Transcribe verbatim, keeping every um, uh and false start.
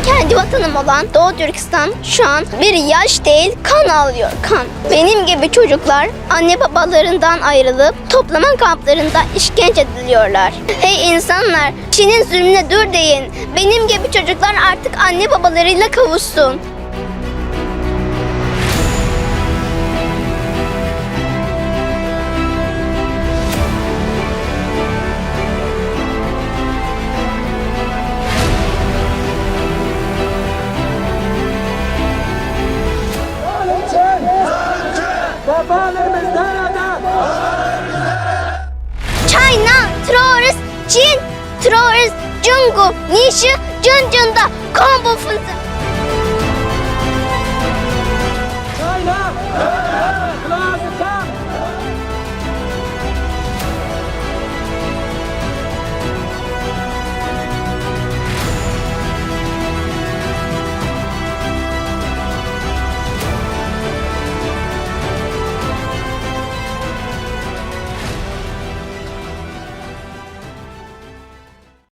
Kendi vatanım olan Doğu Türkistan şu an bir yaş değil, kan ağlıyor, kan. Benim gibi çocuklar anne babalarından ayrılıp toplama kamplarında işkence ediliyorlar. Hey insanlar, Çin'in zulmüne dur deyin. Benim gibi çocuklar artık anne babalarıyla kavuşsun. China terrorist, Chin terrorist, Jungu 你是真正的恐怖分子。